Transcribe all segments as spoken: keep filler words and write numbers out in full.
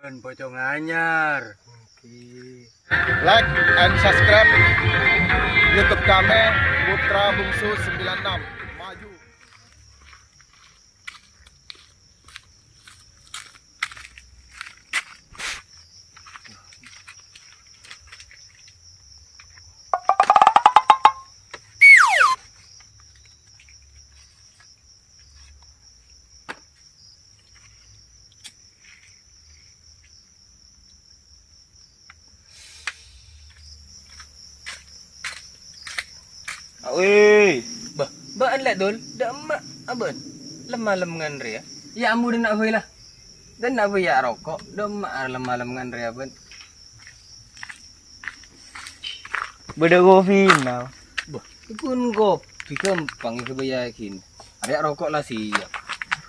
Bân pocong anyar. Like and subscribe YouTube kami, Putra Bungsu sembilan enam. Maju. Awi. Bâh, bâ'ân la, Dul? Dâ' emma', abâ'ân. Lem-malem nganrèya. Iyâ, ambu dâ' enna' bhâi la. Dâ' enna' bhâi iyâ aroko'. Dâ' emma' lem-malem nganrèya, bâ'ân. Bâdâ kopina. Bâh, ghun kopi ghâmpang èghâbâyyâghin. Arèya roko' la siap.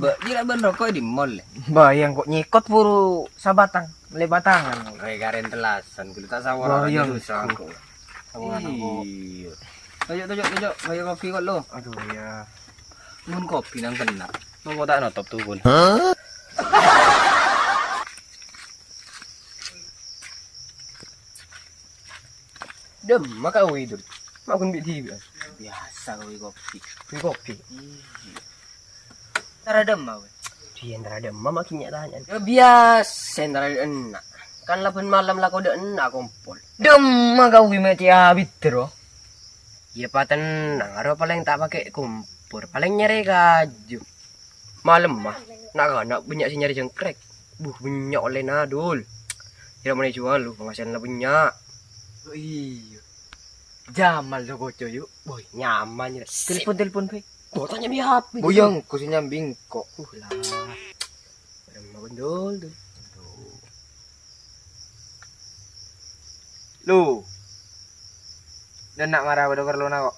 Bâ, jhâ' bân roko' è mall, lè. Bâ, iyâ engko' nyèkot buru sabatang, mellè batangan. Rè karèn tellasan, ghulâ ta' saporana. Bâ, iyâ, susah engko'. Engko'. Saporana engko'. Iyâ. Tojo', tojo', tojo'. Bâ, iyâ kopi kok, lo. Aduh, iyâ. Ghun kopi nang kennèng. Napa ta' notop tuwun? Hah? Dâ'emma ka' Wi, Dul? Ma' ghun bi' dhibi', ah. Biyasa ka' Wi kopi. Wi kopi? Iyâ. Entara dâ'emma, Wi? Iyâ, entara dâ'emma ma' ghi' nya-tanya'an. Yâ, biyasa entara dâ' enna'. Kan la bân malem lako dâ' enna' kompol. Dâ'emma ka' Wi ma' cè' abit, Dul? Yâ, patennang, aro palèng ta' pakè kompor, palèng nyarè kaju. Malemma, na'-kana' bânnya' sè nyarè jhângkrèk. Buh, bânnya' ollèna, Dul. Kèra mon èjhuwâl, penghasilanna bânnya'. Oh, iyâ. Jamal lo koco, yu. Boy, nyaman, ya. Telepon, telepon, Boy. Boh, ta' nyambi H P, Boy, Dul. Engko' sè nyambi engko'. Uh, lah. Rem apa, Dul, Dul? Aduh. Lu. Dâ' enna' mara bâdâ parlona, kok.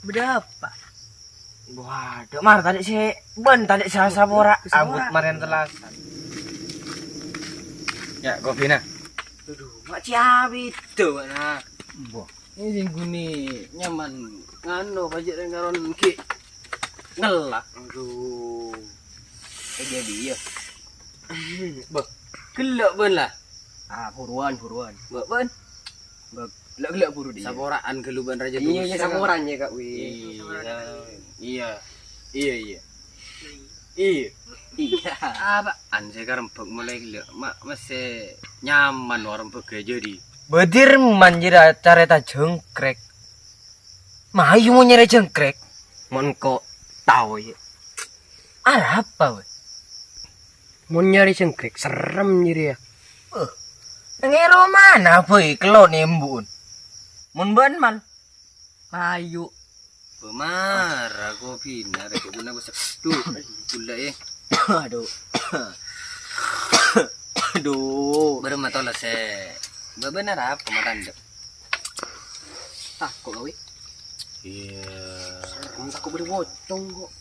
Bâdâ apa? Waduh, mar tadi sè, bân tadi sè sapora. Sapora. Abut marèn tellasan. Yâ, kopina. Aduh, ma' cè' abit to, nah. Boh. Ini sing guni nyaman nganu, pajak rèng karon ghi' ngella'. Aduh. Eh, jadi ya. Bâh, ghellâ' bân la. Ah, buruan, buruan. Bâ, bân. Bâ, ghellâ', ghellâ' buru dhi. Saporaan ghâllu bân Raja Dusa. Iyâ, iyâ, saporaan yâ, Kak Wi. Iyâ. Iyâ. Iyâ, iyâ. Iyâ. Iyâ. Apaan sè karembhâk molaè ghellâ'? Ma-, masih nyaman orèng bâgâ jadi. Bâdirman jârèya carèta jhângkrèk. Mayu mon nyarè jhângkrèk. Mon engko' tao, yâ. Arapa, wè? Mon nyarè jhângkrèk, serrem jârèya. Eh, neng è romana bhâi kello' nembu'un. Mon bân mal, mayu. Bâ mara kopina rè, kok guna basa. Duh, gula, eh. Aduh. Aduh. Bârâmma tolèsè. Bâ bân arapa matandhâ'? Tako' kawè. Iyâ. Tako' bâdâ pocong kok.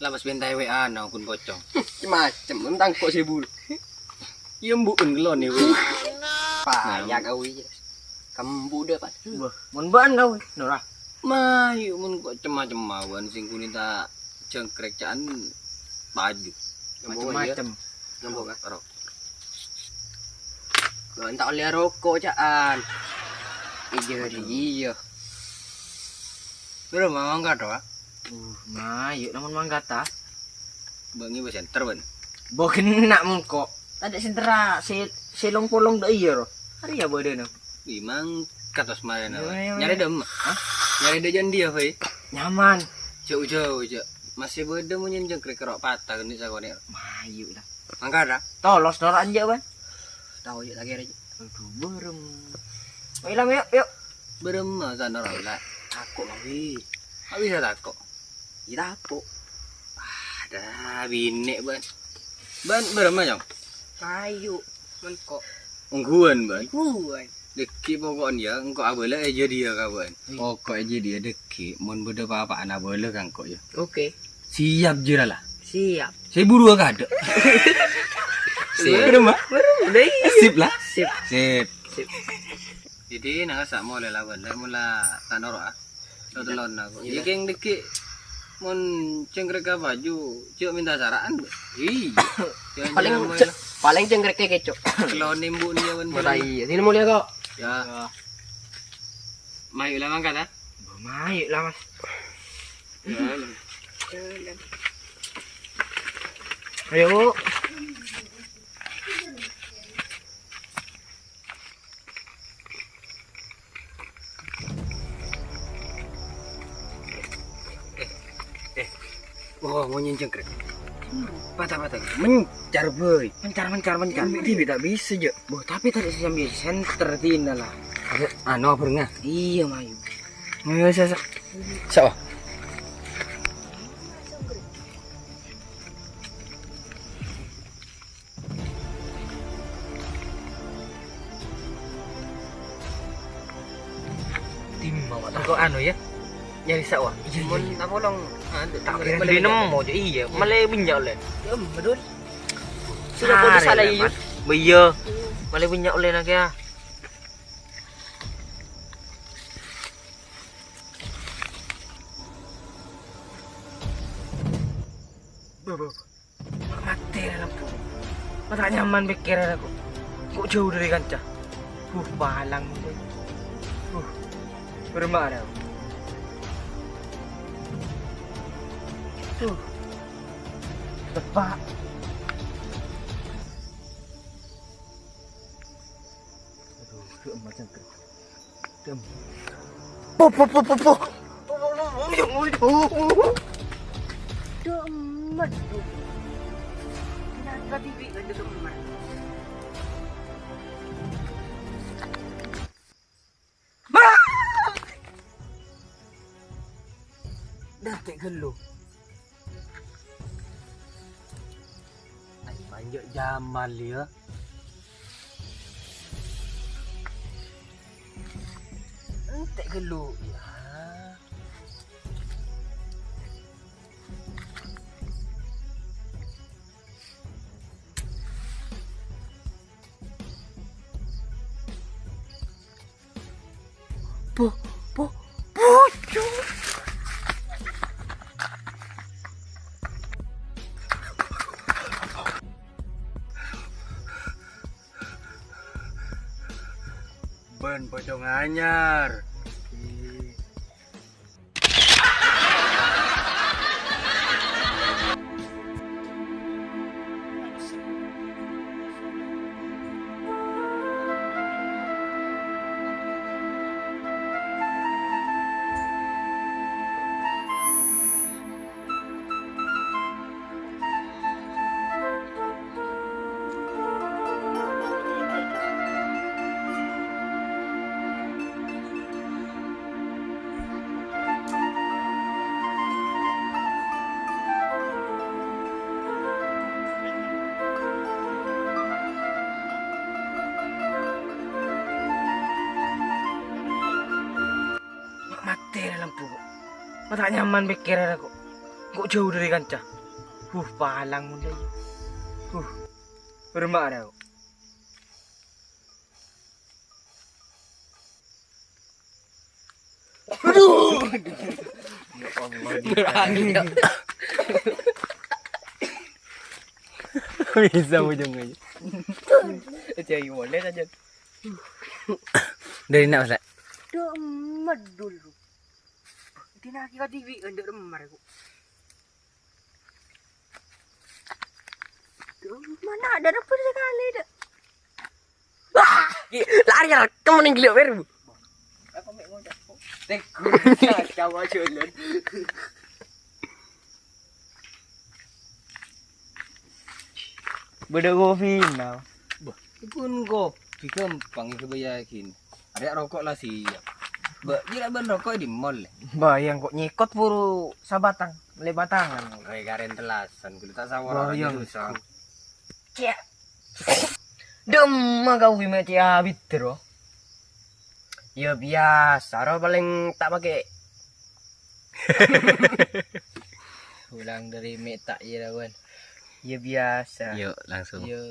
Lah, pas bentaè W A na, kun pocong. Macem, entang kok sè bul. Iyâ, embu'en kello' nè, wè. Paya kawè. Kembu dâ', Pak. Wah, mon bân kawè, Nora. Mayu, mon kok cem-macem mawon sing kuni ta' jhângkrèk ca'an paju. Macem-macem. Nembok, Kak? Ro. Lo, enta' ollè roko' ca'an. Iyâ, iyâ. Bârâmma mangkat, Pak? Uh, mayu, namun mangkat, ah. Bângi bâ senter, bân. Bo kena mongko. Tadâ' sentera, sè, sè long-polong dâ' iyâ, ro. Arèya bâdâna. Wi, mangkat, Mas, marèna, Pak. Iyâ, iyâ, iyâ. Nyarè dâ'emma? Hah? Nyarè dâ' jân diyâ, Pak? Nyaman. Jhâu-jhâu, jhâu. Masih bâdâ mon jhângkrèk kèro' patah, ghenni' sakonè'. Mayu, lah. Mangkat, ah? Tolos, Nora, enjâ', bân. Tao, yuk, lagi aja. Aduh, bârâmma. Ayo, Lam, yuk, yuk. Bârâmma, San, ora, ora. Tako', Lam, wi. Kok bisa tako'? Iyâ, tako'. Ada binè', bân. Bân, bârâmma, Cong? Ayo, mengko. Ongghuwân, bân. Ongghuwân. Dhâggi' poko'en ya, engko' abâlâ è jâdiyâ kabân. Pokok è jâdiyâ dhâggi', mon bâdâ pa-apa'an abâlâ ka engko' ya. Oke. Siap jârâ la. Siap. Sè buru kadâ'. Sip. Bârâmma? Bârâmma? Udah, iya. Sip la. Sip. Sip. Sip. Jadi, nangka sa' molè la bân, la mola ta' noro' ah. Lo tellon aku. Iya. Iyâ kèng dhâggi' mon cengkrek ka baju, cuk minta sara'an. Iyâ. Jangan Paling jangan ce-, paling cengkrek kèkè, Cuk. Lo nimbu nih ya bân. Mata iya, sini mulia kok. Ya. Ya. Mayu lah mangkat ah. Mayu lah, Mas. Ya. Ayo. Eh, eh. Oh, mau nyenceng krek. Patah-patah. Mencar, boy. Mencar, mencar, mencar. Ini tidak bisa, Jo. Boh, tapi tadi sambil center tina lah. Ada anu apa, Ngah? Iya, mayu. Ayo, sa, sa. Sa, oh. Tim mawar. Engko' anu, ya. Nyarè sawah. Iya, iya, Mon iya. Tapolong, anu, Tak kira beli nemu, Jo. Iya, malah bânnya' ollè. Ya, betul. Sudah Are, salah, iya. Mas. Iya. Malah bânnya' ollè nak ya. Bah, bah, bah. Mate lampu. Mata nyaman pikiran aku. Kok jauh dari kanca? Huh, palang. Huh, beremar aku. Huh. Tepak. Aduh, kok macam ke. Dem. Po, po, po, po, po. Demet, Bu. Kenapa dibi' ada demet? Ma! Dah, cek gelo. Ay, manjak Jamal ya. Entek gelo ya. Po, po, pucuk. Bân pocong anyar. Ma-, mate lampu, kok. Ma' ta' nyaman pikiran aku. Kok jauh dari kanca. Huh, palang mun dâ' iyâ. Huh. Beremar aku. Aduh. Ya Allah. Berani, ya. Bisa ujungnya. Jadi boleh saja. Dari nak, Mas? Duh, medul. Dinaki ka dibi' endek remar ku. Duh, mana ada rebut sekali, Dek. Wah, lari ya, kamu ning geliat, Wer. Apa mek ngocak, kok? Teko, cawa jalan. Bâdâ kopi, nah. Bâh, pon kopi gampang ya, kebayangin. Arè rokok la siap. Bâ, jârâ bân rokok di mall. Bâ, yang kok nyekot buru sabatang, lè batangan. Kayak karen telasan, kudu tak sawara. Bâ, yang susah. Cek. Demma kau gimana cek abit terus. Ya biasa, ro paling ta' makè. Ulang dari me' ta' iyâ lawan. Ya biasa. Yuk, langsung. Ya,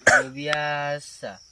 ya biasa.